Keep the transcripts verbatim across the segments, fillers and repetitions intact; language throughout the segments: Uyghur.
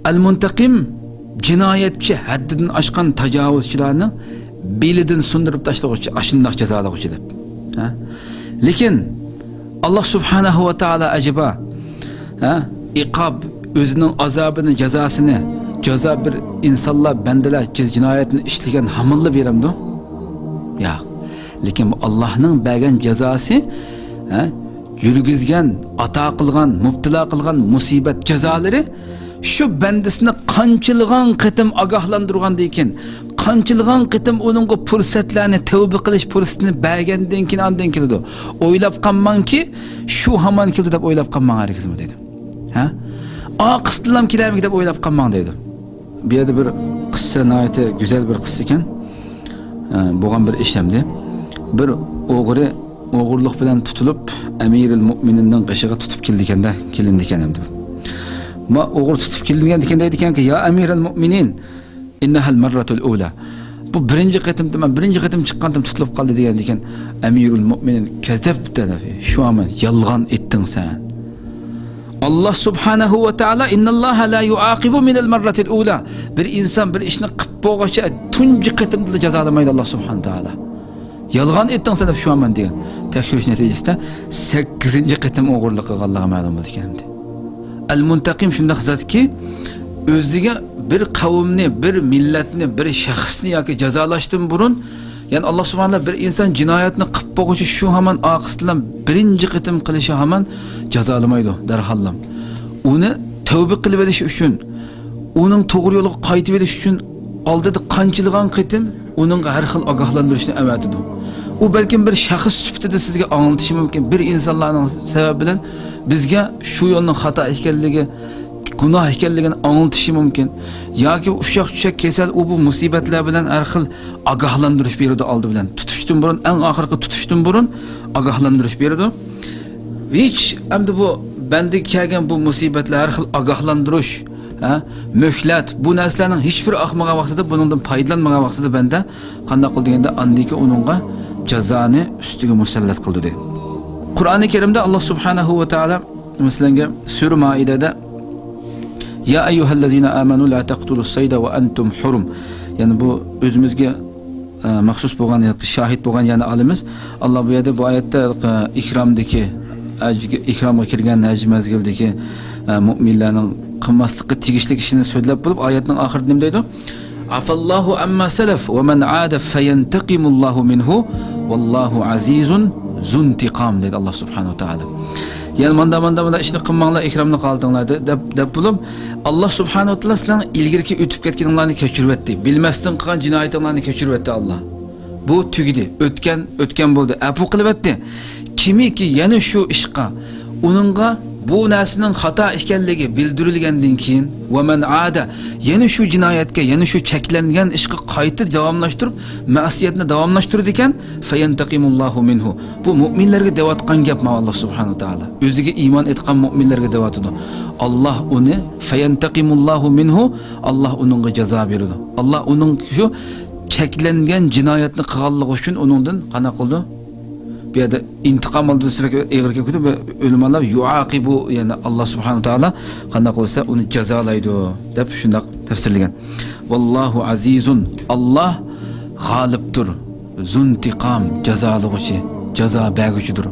ئەل مۇنتەقىم جىنايەتچى، ھەددىدىن ئاشقان تاجاۋۇزچىلارنىڭ بېلىدىن سۇندۇرۇپ تاشلىغۇچى، ئاشۇنداق جازالىغۇچى دەپ. ھە؟ لېكىن ئاللا سۇبھانەھۇ ۋە تائالا ئەجەبا، ھە، ئىقاب، ئۆزىنىڭ ئازابىنى، جازاسىنى، جازا بىر ئىنسانلار، بەندىلەر جىنايەتنى ئىشلىگەن ھامانلا بېرەمدۇ؟ ياق. لېكىن بۇ ئاللانىڭ بەرگەن جازاسى، ھە، يۈرگۈزگەن، ئاتا قىلغان، مۇپتىلا قىلغان مۇسىبەت جازالىرى شۇ بەندىسىنى قانچىلىغان قېتىم ئاگاھلاندۇرغاندىن كېيىن، قانچىلىغان قېتىم ئۇنىڭغا پۇرسەتلەرنى، تەۋبە قىلىش پۇرسىتىنى بەرگەندىن كېيىن ئاندىن كېلىدۇ. ئويلاپ قالماڭكى، شۇ ھامان كېلىدۇ دەپ ئويلاپ قالماڭ ھەرگىزمۇ دەيدۇ. ھە؟ ئاقىستىنلام كېلەرمىكىن دەپ ئويلاپ قالماڭ دەيدۇ. بۇ يەردە بىر قىسسە، ناھايىتى گۈزەل بىر قىسسە ئىكەن. ئە، بولغان بىر ئىش ئەمدى. بىر ئوغرى ئوغرىلىق بىلەن تۇتۇلۇپ، ئەمىرۇل مۆمىنىننىڭ قېشىغا تۇتۇپ كېلىدىكەن-دە، كېلىنىدىكەن ئەمدى. ما ئوغرى تۇتۇپ كېلىنگەندىكەن دەيدىكەنكى، يا ئەمىرۇل مۆمىنىن، ئىننەھەل مەررەتۇل ئۇلا. بۇ بىرىنچى قېتىم، مەن بىرىنچى قېتىم چىققانتىم، تۇتۇلۇپ قالدى دېگەندىكىن، ئەمىرۇل مۆمىنىن كەزەبتە، شۇ ھامان يالغان ئېيتتىڭ سەن. ئاللا سۇبھانەھۇ ۋە تائالا، ئىنناللاھە لا يۇئاقىبۇ مىنەل مەررەتىل ئۇلا. بىر ئىنسان بىر ئىشنى قىپ بولغاچ، تۇنجى قېتىمدىلا جازالىمايدۇ ئاللا سۇبھانەھۇ ۋە تائالا. يالغان ئېيتتىڭ سەن دەپ شۇ ھامان دېگەن. تەكشۈرۈش نەتىجىسىدە سەككىزىنچى قېتىم ئوغرىلىق قىلغانلىقى مەلۇم بولدىكەن ئەمدى. ئەل مۇنتەقىم شۇنداق زاتكى، ئۆزىگە بىر قەۋمنى، بىر مىللەتنى، بىر شەخسنى ياكى جازالاشتىن بۇرۇن، يەنى ئاللا سۇبھانەھۇ بىر ئىنسان جىنايەتنى قىپ بولغۇچە شۇ ھامان ئارقىسىدىن بىرىنچى قېتىم قىلىشى ھامان جازالىمايدۇ دەرھاللا. ئۇنى تەۋبە قىلىۋېلىش ئۈچۈن، ئۇنىڭ توغرا يولغا قايتىۋېلىش ئۈچۈن ئالدىدا قانچىلىغان قېتىم ئۇنىڭغا ھەر خىل ئاگاھلاندۇرۇشنى ئەۋەتىدۇ. ئۇ بەلكىم بىر شەخس سۈپىتىدە سىزگە ئاڭلىتىشى مۇمكىن، بىر ئىنسانلارنىڭ سەۋەبى بىلەن بىزگە شۇ يولنىڭ خاتا ئىكەنلىكى، گۇناھ ئىكەنلىكىنى ئاڭلىتىشى مۇمكىن. ياكى ئۇششاق-چۈششەك كېسەل، ئۇ بۇ مۇسىبەتلەر بىلەن ھەر خىل ئاگاھلاندۇرۇش بېرىدۇ ئالدى بىلەن. تۇتۇشتىن بۇرۇن، ئەڭ ئاخىرقى تۇتۇشتىن بۇرۇن ئاگاھلاندۇرۇش بېرىدۇ. ھېچ ئەمدى بۇ بەندىگە كەلگەن بۇ مۇسىبەتلەر، ھەر خىل ئاگاھلاندۇرۇش، ھە، مۆھلەت، بۇ نەرسىلەرنىڭ ھېچبىرى ئاقمىغان ۋاقتىدا، بۇنىڭدىن پايدىلانمىغان ۋاقتىدا بەندە قانداق قىلدى دېگەندە، ئاندىن كېيىن ئۇنىڭغا جازانى ئۈستىگە مۇسەللەت قىلدى دېدى. قۇرئانى كەرىمدە ئاللا سۇبھانەھۇ ۋە تائالا، مەسىلەن، سۈرە مائىدەدە، يا ئەييۇھەللەزىنە ئامەنۇ لا تەقتۇلۇس سەيدە ۋە ئەنتۇم ھۇرۇم. يەنى بۇ ئۆزىمىزگە ئە، مەخسۇس بولغان، شاھىت بولغان يەنە ئالىمىز، ئاللا بۇ يەردە، بۇ ئايەتتە، ئە، ئىھرامدىكى، ھەج، ئىھرامغا كىرگەن ھەج مەزگىلىدىكى، ئە، مۆمىنلەرنىڭ قىلماسلىققا تېگىشلىك ئىشنى سۆزلەپ بولۇپ، ئايەتنىڭ ئاخىرىدا نېمە دەيدۇ؟ ئەفەللاھۇ ئەمما سەلەف ۋە مەن ئادە فەيەنتەقىمۇللاھۇ مىنھۇ ۋەللاھۇ ئەزىزۇن زۇنتىقام، دەيدۇ ئاللا سۇبھانەھۇ ۋە تائالا. يەنى ماندا، ماندا، ماندا ئىشنى قىلماڭلار، ئىھرامنى قالدۇرۇڭلار دە-، دەپ، دەپ بولۇپ، ئاللا سۇبھانەھۇ ۋە تائالا سىلەرنىڭ ئىلگىرىكى ئۆتۈپ كەتكىنىڭلارنى كەچۈرۈۋەتتى. بىلمەستىن قىلغان جىنايىتىڭلارنى كەچۈرۈۋەتتى ئاللا. بۇ تۈگىدى. ئۆتكەن، ئۆتكەن بولدى. ئەپۇ قىلىۋەتتى. كىمكى يەنە شۇ ئىشقا، ئۇنىڭغا بۇ نەرسىنىڭ خاتا ئىكەنلىكى بىلدۈرۈلگەندىن كېيىن، ۋە مەن ئادە، يەنە شۇ جىنايەتكە، يەنە شۇ چەكلەنگەن ئىشقا قايتا داۋاملاشتۇرۇپ، مەسىيەتنى داۋاملاشتۇرىدىكەن، فەيەنتەقىمۇللاھۇ مىنھۇ. بۇ مۆمىنلەرگە دەۋاتقان گەپ ماۋۇ ئاللا سۇبھانەھۇ ۋە تائالا. ئۆزىگە ئىمان ئېيتقان مۆمىنلەرگە دەۋاتىدۇ. ئاللا ئۇنى، فەيەنتەقىمۇللاھۇ مىنھۇ، ئاللا ئۇنىڭغا جازا بېرىدۇ. ئاللا ئۇنىڭ شۇ چەكلەنگەن جىنايەتنى قىلغانلىقى ئۈچۈن ئۇنىڭدىن قانداق قىلىدۇ؟ بۇ يەردە ئىنتىقام ئالىدۇ دېسە بەك ئېغىر كېلىپ كېتىدۇ. ئۆلىمالار يۇئاقىبۇ، يەنى ئاللا سۇبھانەھۇ ۋە تائالا قانداق قىلسا ئۇنى جازالايدۇ دەپ شۇنداق تەپسىرلىگەن. ۋاللاھۇ ئەزىزۇن، ئاللا غالىبتۇر، زۇنتىقام، جازالىغۇچى، جازا بەرگۈچىدۇر.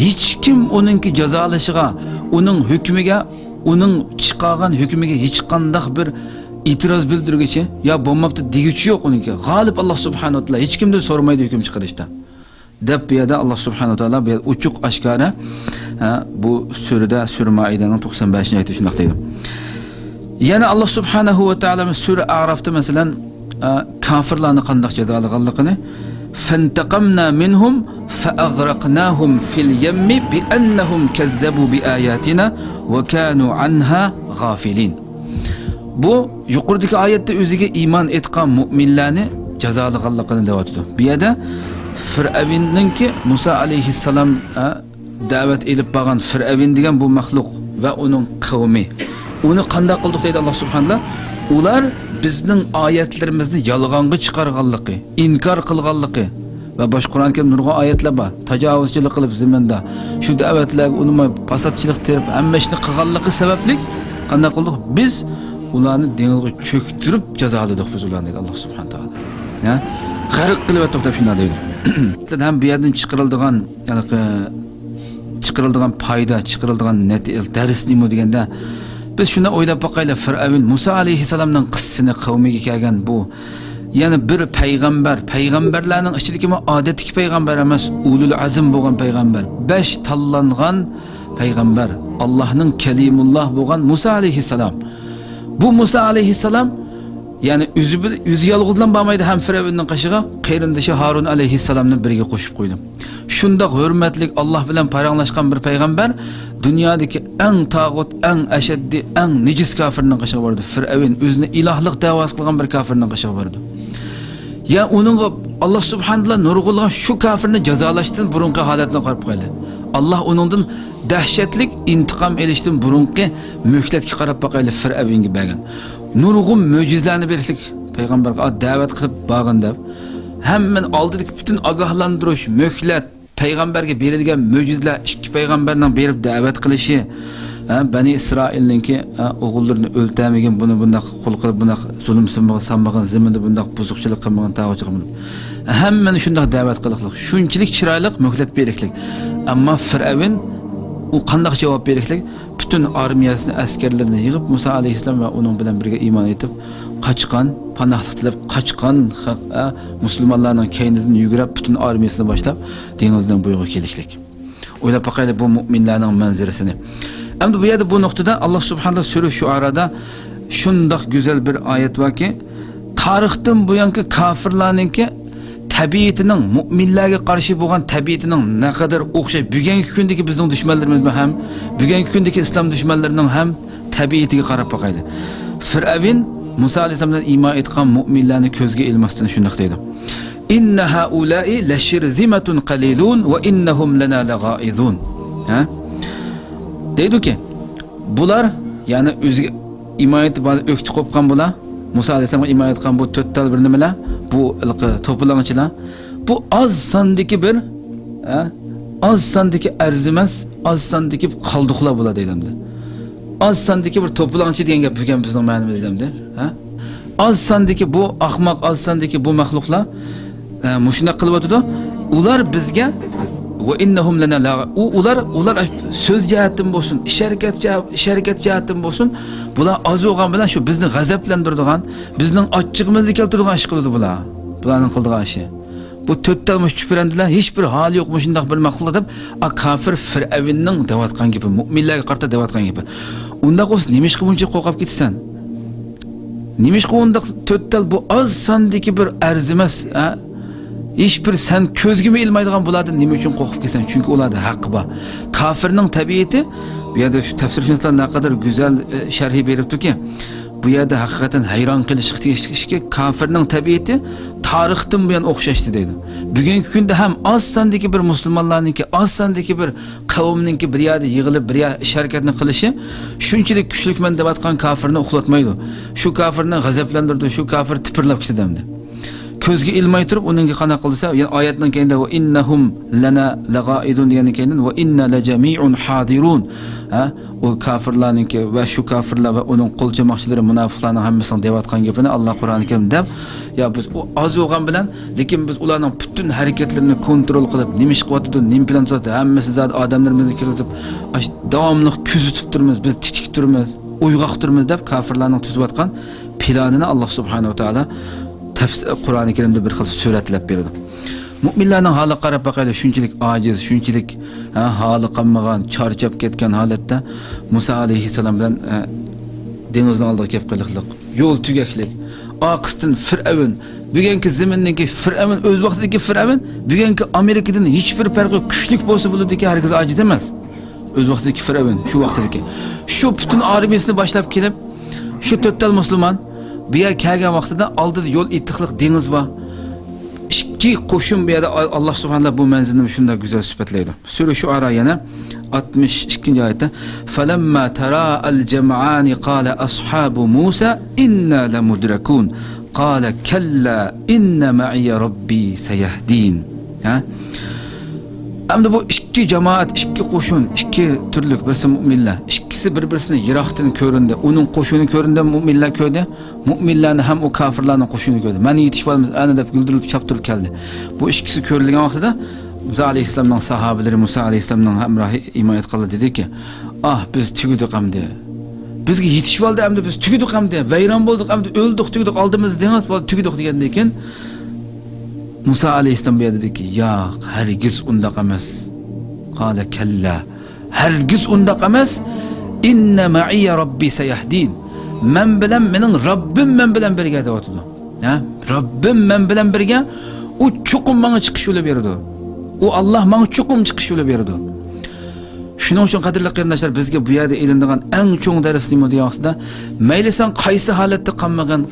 ھېچكىم ئۇنىڭكى جازالىشىغا، ئۇنىڭ ھۆكمىگە، ئۇنىڭ چىقارغان ھۆكمىگە ھېچقانداق بىر ئېتىراز بىلدۈرگۈچى يا بولماپتۇ دېگۈچى يوق ئۇنىڭكى. غالىب ئاللا سۇبھانەھۇ ۋە تائالا، ھېچكىمدىن سورىمايدۇ ھۆكۈم چىقىرىشتا. دەپ بۇ يەردە ئاللا سۇبھانەھۇ ۋە تائالا بۇ يەردە ئوچۇق ئاشكارا، ھە، بۇ سۈرىدە، سۈرە مائىدەنىڭ توقسان بەشىنچى ئايىتىدە شۇنداق دەيدۇ. يەنە ئاللا سۇبھانەھۇ ۋە تائالا سۈرە ئەئرافتا مەسىلەن، ئە، كاپىرلارنى قانداق جازالىغانلىقىنى، فەنتەقەمنا مىنھۇم فەئەغرەقناھۇم فىل يەممى بىئەننەھۇم كەززەبۇ بىئاياتىنا ۋە كانۇ ئەنھا غافىلىن. بۇ يۇقىرىدىكى ئايەتتە ئۆزىگە ئىمان ئېيتقان مۆمىنلەرنى جازالىغانلىقىنى دەۋاتىدۇ. بۇ يەردە فىرئەۋننىڭكى مۇسا ئەلەيھىسسالام، ئە، دەۋەت ئېلىپ بارغان فىرئەۋن دېگەن بۇ مەخلۇق ۋە ئۇنىڭ قەۋمى. ئۇنى قانداق قىلدۇق دەيدۇ ئاللا سۇبھانەھۇ ۋە تائالا. ئۇلار بىزنىڭ ئايەتلىرىمىزنى يالغانغا چىقارغانلىقى، ئىنكار قىلغانلىقى ۋە باشقا قۇرئان كەرىمدە نۇرغۇن ئايەتلەر بار. تاجاۋۇزچىلىق قىلىپ زېمىندا، شۇ دەۋەتلەرگە ئۇنىماي پاساتچىلىق تېرىپ، ھەممە ئىشنى قىلغانلىقى سەۋەبلىك قانداق قىلدۇق؟ بىز ئۇلارنى دېڭىزغا چۆكتۈرۈپ جازالىدۇق بىز ئۇلارنى، دەيدۇ ئاللا سۇبھانە تائالا. ھە؟ غەرق قىلىۋەتتۇق دەپ شۇنداق دەيدۇ. ھەم بۇ يەردىن چىقىرىلىدىغان، يەنى، چىقىرىلىدىغان پايدا، چىقىرىلىدىغان نەتىجە، دەرس نېمە دېگەندە، بىز شۇنداق ئويلاپ باقايلى، فىرئەۋن مۇسا ئەلەيھىسسالامنىڭ قىسسىسىنى، قەۋمىگە كەلگەن بۇ يەنە بىر پەيغەمبەر، پەيغەمبەرلەرنىڭ ئىچىدىكىمۇ ئادەتتىكى پەيغەمبەر ئەمەس، ئۇلۇل ئەزم بولغان پەيغەمبەر، بەش تاللانغان پەيغەمبەر، ئاللانىڭ كەلىمۇللا بولغان مۇسا ئەلەيھىسسالام. بۇ مۇسا ئەلەيھىسسالام، يەنى ئۆزى بىل-، ئۆزى يالغۇزلا بارمايدۇ ھەم فىرئەۋننىڭ قېشىغا، قېرىندىشى ھارۇن ئەلەيھىسسالامنى بىرگە قوشۇپ قويدى. شۇنداق ھۆرمەتلىك، ئاللا بىلەن پاراڭلاشقان بىر پەيغەمبەر دۇنيادىكى ئەڭ تاغۇت، ئەڭ ئەشەددىي، ئەڭ نىجىس كافىرنىڭ قېشىغا بارىدۇ. فىرئەۋن ئۆزىنى ئىلاھلىق دەۋاسى قىلغان بىر كافىرنىڭ قېشىغا بارىدۇ. يا ئۇنىڭغا ئاللا سۇبھانەھۇ ۋە تائالا نۇرغۇنلىغان شۇ كافىرنى جازالاشتىن بۇرۇنقى ھالەتنى قاراپ باقايلى. ئاللا ئۇنىڭدىن دەھشەتلىك ئىنتىقام ئېلىشتىن بۇرۇنقى مۆھلەتكە قاراپ باقايلى، فىرئەۋنگە بەرگەن. نۇرغۇن مۆجىزىلەرنى بېرىشلىك پەيغەمبەرگە، «ئا، دەۋەت قىلىپ بارغىن» دەپ. ھەممىنى ئالدىدىكى پۈتۈن ئاگاھلاندۇرۇش، مۆھلەت، پەيغەمبەرگە بېرىلگەن مۆجىزىلەر، ئىككى پەيغەمبەرنىڭ بېرىپ دەۋەت قىلىشى، ھە، بەنى ئىسرائىلنىڭكى، ھە، ئوغۇللىرىنى ئۆلتۈرمىگىن، بۇنى بۇنداق قۇل قىلىپ، بۇنداق زۇلۇم سالمىغىن، زېمىندا بۇنداق بۇزۇقچىلىق قىلمىغىن، تاغۇتچىلىق قىلمىغىن. ھەممىنى شۇنداق دەۋەت قىلىقلىق، شۇنچىلىك چىرايلىق مۆھلەت بېرىكلىك. ئەمما فىرئەۋن ئۇ قانداق جاۋاب بېرىكلىك؟ پۈتۈن ئارمىيەسىنى، ئەسكەرلىرىنى يىغىپ، مۇسا ئەلەيھىسسالام ۋە ئۇنىڭ بىلەن بىرگە ئىمان ئېيتىپ، قاچقان، پاناھلىق تىلەپ قاچقان خەق، ئە، مۇسۇلمانلارنىڭ كەينىدىن يۈگۈرۈپ، پۈتۈن ئارمىيەسىنى باشلاپ، دېڭىزنىڭ بويىغا كېلىكلىك. ئويلاپ باقايلى بۇ مۇئمىنلارنىڭ مەنزىرىسىنى. ئەمدى بۇ يەردە، بۇ نۇقتىدا ئاللا سۇبھانەھۇ سۈرە شۇئارادا شۇنداق گۈزەل بىر ئايەت باركى، تارىختىن بۇيانقى كافىرلارنىڭكى تەبىئىتىنىڭ، مۇئمىنلارغا قارشى بولغان تەبىئىتىنىڭ نەقەدەر ئوخشاش، بۈگۈنكى كۈندىكى بىزنىڭ دۈشمەنلىرىمىزمۇ ھەم، بۈگۈنكى كۈندىكى ئىسلام دۈشمەنلىرىنىڭ ھەم تەبىئىتىگە قاراپ باقايلى. فىرئەۋن مۇسا ئەلەيھىسسالام بىلەن ئىمان ئېيتقان مۇئمىنلارنى كۆزگە ئىلماستىن شۇنداق دەيدۇ. «إن هؤلاء لشرذمة قليلون وإنهم لنا لغائظون.» ھە؟ دەيدۇكى، بۇلار، يەنى ئۆزىگە ئىمان ئېيتىپ ئۆكتە قوپقان بۇلار، مۇسا ئەلەيھىسسالامغا ئىمان ئېيتقان بۇ تۆت تال بىر نېمىلەر، بۇ ھېلىقى توپىلاڭچىلار، بۇ ئاز ساندىكى بىر، ھە، ئاز ساندىكى ئەرزىمەس، ئاز ساندىكى قالدۇقلار بۇلار دەيدۇ. ئاز ساندىكى بىر توپىلاڭچى دېگەن گەپ بۈگۈن بىزنىڭ مەنىمىزدە ئەمدى، ھە؟ ئاز ساندىكى بۇ ئاخماق، ئاز ساندىكى بۇ مەخلۇقلار، ئە، مۇشۇنداق قىلىۋاتىدۇ. ئۇلار بىزگە، «وإنهم لنا لغائظون»، ئۇ، ئۇلار، ئۇلار سۆز جەھەتتىن بولسۇن، ئىش ھەرىكەت جەھ-، ئىش ھەرىكەت جەھەتتىن بولسۇن، بۇلار ئاز بولغان بىلەن شۇ بىزنى غەزەپلەندۈرىدىغان، بىزنىڭ ئاچچىقىمىزنى كەلتۈرىدىغان ئىش قىلىدۇ بۇلار. بۇلارنىڭ قىلىدىغان ئىشى. بۇ تۆت تال مۇشۇ چۈپرەندىلەر ھېچ بىر ھالى يوق مۇشۇنداق بىر مەخلۇق دەپ، ئا، كافىر فىرئەۋننىڭ دەۋاتقان گېپى، مۇئمىنلارغا قارىتا دەۋاتقان گېپى. ئۇنداق بولسا نېمىشقا بۇنچە قورقۇپ كېتىسەن؟ نېمىشقا ئۇنداق تۆت تال بۇ ئاز ساندىكى بىر ئەرزىمەس، ھە؟ ھېچ بىر سەن كۆزگىمۇ ئىلمايدىغان بۇلاردىن نېمە ئۈچۈن قورقۇپ كېتىسەن؟ چۈنكى ئۇلاردا ھەققى بار. كافىرنىڭ تەبىئىتى، بۇ يەردە شۇ تەپسىرشۇناسلار نەقەدەر گۈزەل، ئە، شەرھى بېرىپتۇكى، بۇ يەردە ھەقىقەتەن ھەيران قېلىشقا تېگىشلىك ئىشكى، كافىرنىڭ تەبىئىتى تارىختىن بۇيان ئوخشاشتى دەيدۇ. بۈگۈنكى كۈندە ھەم ئاز ساندىكى بىر مۇسۇلمانلارنىڭكى، ئاز ساندىكى بىر قەۋمنىڭكى بىر يەردە يىغىلىپ، بىر يەر ئىش ھەرىكەتنى قىلىشى شۇنچىلىك كۈچلۈكمەن دەۋاتقان كافىرنى ئۇخلاتمايدۇ. شۇ كافىرنى غەزەپلەندۈرىدۇ، شۇ كافىر تىپىرلاپ كېتىدۇ ئەمدى. كۆزگە ئىلماي تۇرۇپ، ئۇنىڭكى قانداق قىلسا، يەنە ئايەتنىڭ كەينىدە، «وإنهم لنا لغائظون» دېگەندىن كەينىدىن، «وإنا لجميع حاذرون». ھە؟ ئۇ كافىرلارنىڭكى ۋە شۇ كافىرلار ۋە ئۇنىڭ قول چاماقچىلىرى، مۇناپىقلارنىڭ ھەممىسىنىڭ دەۋاتقان گېپىنى ئاللا قۇرئانى كەرىم دەپ، يا بىز ئۇ ئاز بولغان بىلەن، لېكىن بىز ئۇلارنىڭ پۈتۈن ھەرىكەتلىرىنى كونترول قىلىپ، نېمە ئىش قىلىۋاتىدۇ، نېمە پىلان تۇتۇۋاتىدۇ، ھەممىسى زادى ئادەملىرىمىزنى كىرگۈزۈپ، ئاش-، داۋاملىق كۆزىتىپ تۇرىمىز، بىز تېتىك تۇرىمىز، ئويغاق تۇرىمىز دەپ كافىرلارنىڭ تۈزۈۋاتقان پىلانىنى ئاللا سۇبھانەھۇ ۋە تائالا تەپس-، قۇرئانى كەرىمدە بىر خىل سۈرەتلەپ بېرىدۇ. مۇئمىنلارنىڭ ھالىغا قاراپ باقايلى، شۇنچىلىك ئاجىز، شۇنچىلىك، ھە، ھالى قالمىغان، چارچاپ كەتكەن ھالەتتە مۇسا ئەلەيھىسسالام بىلەن، ھە، دېڭىزنىڭ ئالدىغا كېلىپ قېلىقلىق. يول تۈگەكلىك. ئارقىسىدىن فىرئەۋن. بۈگۈنكى زېمىندىكى فىرئەۋن، ئۆز ۋاقتىدىكى فىرئەۋن، بۈگۈنكى ئامېرىكىدىن ھېچ بىر پەرقى، كۈچلۈك بولسا بولىدىكى، ھەرگىز ئاجىز ئەمەس. ئۆز ۋاقتىدىكى فىرئەۋن، شۇ ۋاقتىدىكى. شۇ پۈتۈن ئارمىيەسىنى باشلاپ كېلىپ، شۇ تۆت تال مۇسۇلمان بۇ يەرگە كەلگەن ۋاقتىدا ئالدىدا يول ئېتىقلىق دېڭىز بار. ئىككى قوشۇن بۇ يەردە، ئاللا سۇبھانەللا بۇ مەنزىلنى شۇنداق گۈزەل سۈپەتلەيدۇ. سۈرە شۇئارا يەنە ئاتمىش ئىككىنچى ئايەتتە، «فلما تراءى الجمعان قال أصحاب موسى إنا لمدركون قال كلا إن معي ربي سيهدين.» ھە؟ ئەمدى بۇ ئىككى جامائەت، ئىككى قوشۇن، ئىككى تۈرلۈك، بىرسى مۆمىنلەر. ئىككىسى بىر-بىرسىنى يىراقتىن كۆرۈندى. ئۇنىڭ قوشۇنى كۆرۈندى، مۆمىنلەر كۆردى. مۆمىنلەرنى ھەم ئۇ كاپىرلارنىڭ قوشۇنى كۆردى. مەن يېتىشىۋالىمىز، ئەنە دەپ گۈلدۈرلىتىپ چاپتۇرۇپ كەلدى. بۇ ئىككىسى كۆرۈلگەن ۋاقتىدا مۇسا ئەلەيھىسسالامنىڭ ساھابىلىرى، مۇسا ئەلەيھىسسالامنىڭ ھەمراھى ئىمان ئېيتقانلار دېدىكى، ئاھ، بىز تۈگىدۇق ئەمدى. بىزگە يېتىشىۋالدى ئەمدى، بىز تۈگىدۇق ئەمدى. ۋەيران بولدۇق ئەمدى، ئۆلدۇق، تۈگىدۇق، ئالدىمىزدا دېڭىز، بولدى، تۈگىدۇق دېگەندىن كېيىن مۇسا ئەلەيھىسسالام بۇ يەردە دېدىكى، ياق، ھەرگىز ئۇنداق ئەمەس. قالە كەللا. ھەرگىز ئۇنداق ئەمەس. ئىننە مەئىيە رەببى سەيەھدىن. مەن بىلەن، مېنىڭ رەببىم مەن بىلەن بىرگە دەۋاتىدۇ. ھە؟ رەببىم مەن بىلەن بىرگە، ئۇ چوقۇم ماڭا چىقىش يولى بېرىدۇ. ئۇ ئاللا ماڭا چوقۇم چىقىش يولى بېرىدۇ. شۇنىڭ ئۈچۈن، قەدىرلىك قېرىنداشلار، بىزگە بۇ يەردە ئېلىنىدىغان ئەڭ چوڭ دەرس نېمە دېگەن ۋاقتىدا، مەيلى سەن قايسى ھالەتتە قالمىغىن،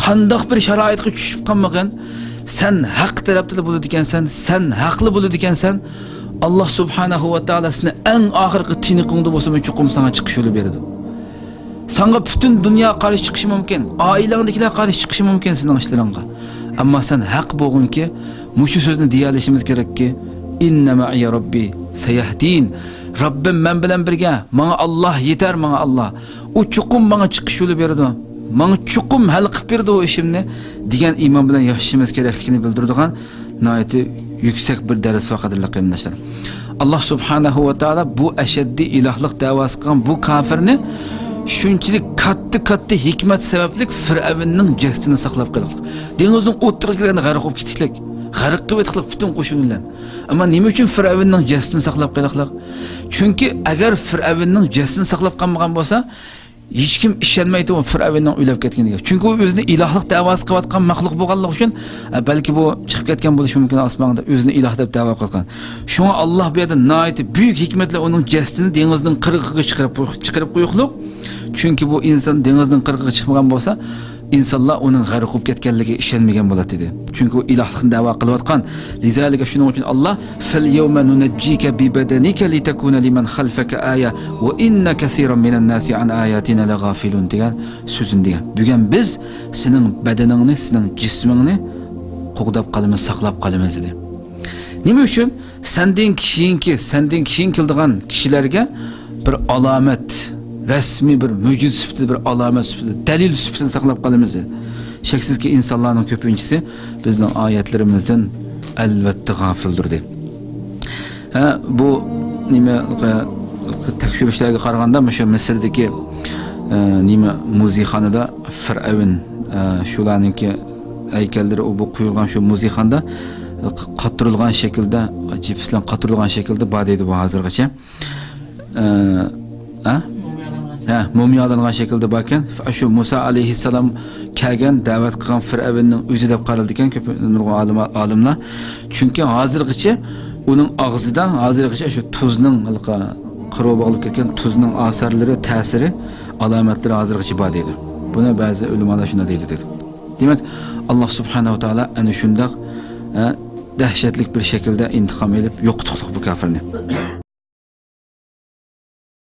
قانداق بىر شارائىتقا چۈشۈپ قالمىغىن، سەن ھەق تەرەپتىلا بولىدىكەنسەن، سەن ھەقلا بولىدىكەنسەن. ئاللا سۇبھانەھۇ ۋە تائالا سېنى ئەڭ ئاخىرقى تىنىقىڭدا بولسىمۇ چوقۇم ساڭا چىقىش يولى بېرىدۇ. ساڭا پۈتۈن دۇنيا قارشى چىقىشى مۇمكىن، ئائىلەڭدىكىلەر قارشى چىقىشى مۇمكىن سېنىڭ ئىشلىرىڭغا. ئەمما سەن ھەق بولغىنكى، مۇشۇ سۆزنى دېيەلىشىمىز كېرەككى، ئىننە مەئىيە رەببى سەيەھدىن. رەببىم مەن بىلەن بىرگە، ماڭا ئاللا يېتەر، ماڭا ئاللا. ئۇ چوقۇم ماڭا چىقىش يولى بېرىدۇ. ماڭا چوقۇم ھەل قىلىپ بېرىدۇ ئۇ ئىشىمنى، دېگەن ئىمان بىلەن ياشىشىمىز كېرەكلىكىنى بىلدۈرىدىغان ناھايىتى يۈكسەك بىر دەرس ۋە قەدىرلىك قېرىنداشلار. ئاللا سۇبھانەھۇ ۋە تائالا بۇ ئەشەددىي ئىلاھلىق دەۋاسى قىلغان بۇ كاپىرنى شۇنچىلىك كاتتا-كاتتا ھېكمەت سەۋەبلىك فىرئەۋننىڭ جەسىتىنى ساقلاپ قېلىقلىق. دېڭىزنىڭ ئوتتۇرىغا كىرگەندە غەرق بولۇپ كېتىكلىك. غەرق قىلىۋېتىقلىق پۈتۈن قوشۇن بىلەن. ئەمما نېمە ئۈچۈن فىرئەۋننىڭ جەسىتىنى ساقلاپ قېلىقلىق؟ چۈنكى ئەگەر فىرئەۋننىڭ جەسىتىنى ساقلاپ قالمىغان بولسا، ھېچكىم ئىشەنمەيتتى ئۇ فىرئەۋننىڭ ئۆلۈپ كەتكىنىگە. چۈنكى ئۇ ئۆزىنى ئىلاھلىق دەۋاسى قىلىۋاتقان مەخلۇق بولغانلىقى ئۈچۈن، ئە، بەلكى بۇ چىقىپ كەتكەن بولۇشى مۇمكىن ئاسمانغا، ئۆزىنى ئىلاھ دەپ دەۋا قىلغان. شۇڭا ئاللا بۇ يەردە ناھايىتى بۈيۈك ھېكمەت بىلەن ئۇنىڭ جەسىتىنى دېڭىزنىڭ قىرغىقىغا چىقىرىپ قوي-، چىقىرىپ قويۇقلۇق. چۈنكى بۇ ئىنسان دېڭىزنىڭ قىرغىقىغا چىقمىغان بولسا، ئىنسانلار ئۇنىڭ غەرق بولۇپ كەتكەنلىكىگە ئىشەنمىگەن بولاتتى، دېدى. چۈنكى ئۇ ئىلاھلىقنى دەۋا قىلىۋاتقان. لىزالىكە، شۇنىڭ ئۈچۈن ئاللا، فەليەۋمە نۇنەججىكە بىبەدەنىكە لىتەكۇنە لىمەن خەلفەكە ئايە ۋە ئىننە كەسىرەن مىنەن ناسى ئەن ئاياتىنا لەغافىلۇن دېگەن سۆزىنى دېگەن. بۈگۈن بىز سېنىڭ بەدىنىڭنى، سېنىڭ جىسمىڭنى قوغداپ قالىمىز، ساقلاپ قالىمىز، دېدى. نېمە ئۈچۈن؟ سەندىن كېيىنكى، سەندىن كېيىن كېلىدىغان كىشىلەرگە بىر ئالامەت، رەسمىي بىر مۆجىزە سۈپىتىدە، بىر ئالامەت سۈپىتىدە، دەلىل سۈپىتىدە ساقلاپ قالىمىز. شەكسىزكى، ئىنسانلارنىڭ كۆپىنچىسى بىزنىڭ ئايەتلىرىمىزدىن ئەلۋەتتە غافىلدۇر، دېدى. ھە، بۇ نېمە، تەكشۈرۈشلەرگە قارىغاندا، مۇشۇ مىسىردىكى، ئە، نېمە، مۇزېيخانىدا فىرئەۋن، ئە، شۇلارنىڭكى ھەيكەللىرى، ئۇ بۇ قويۇلغان شۇ مۇزېيخانىدا قاتۇرۇلغان شەكىلدە، جىپس بىلەن قاتۇرۇلغان شەكىلدە بار دەيدۇ بۇ ھازىرغىچە. ئە، ھە؟ ھە، مۇمىيالانغان شەكىلدە باركەن. شۇ مۇسا ئەلەيھىسسالام كەلگەن، دەۋەت قىلغان فىرئەۋننىڭ ئۆزى دەپ قارىلىدىكەن كۆپ نۇرغۇن ئالىم-، ئالىملار. چۈنكى ھازىرغىچە ئۇنىڭ ئاغزىدا، ھازىرغىچە شۇ تۇزنىڭ، ھېلىقى قىرىغا باغلىپ كەتكەن تۇزنىڭ ئاسارلىرى، تەسىرى، ئالامەتلىرى ھازىرغىچە بار دەيدۇ. بۇنى بەزى ئۆلىمالار شۇنداق دەيدۇ، دەيدۇ. دېمەك، ئاللا سۇبھانەھۇ ۋە تائالا ئەنە شۇنداق، ئە، دەھشەتلىك بىر شەكىلدە ئىنتىقام ئېلىپ يوقىتىقلىق بۇ كاپىرنى.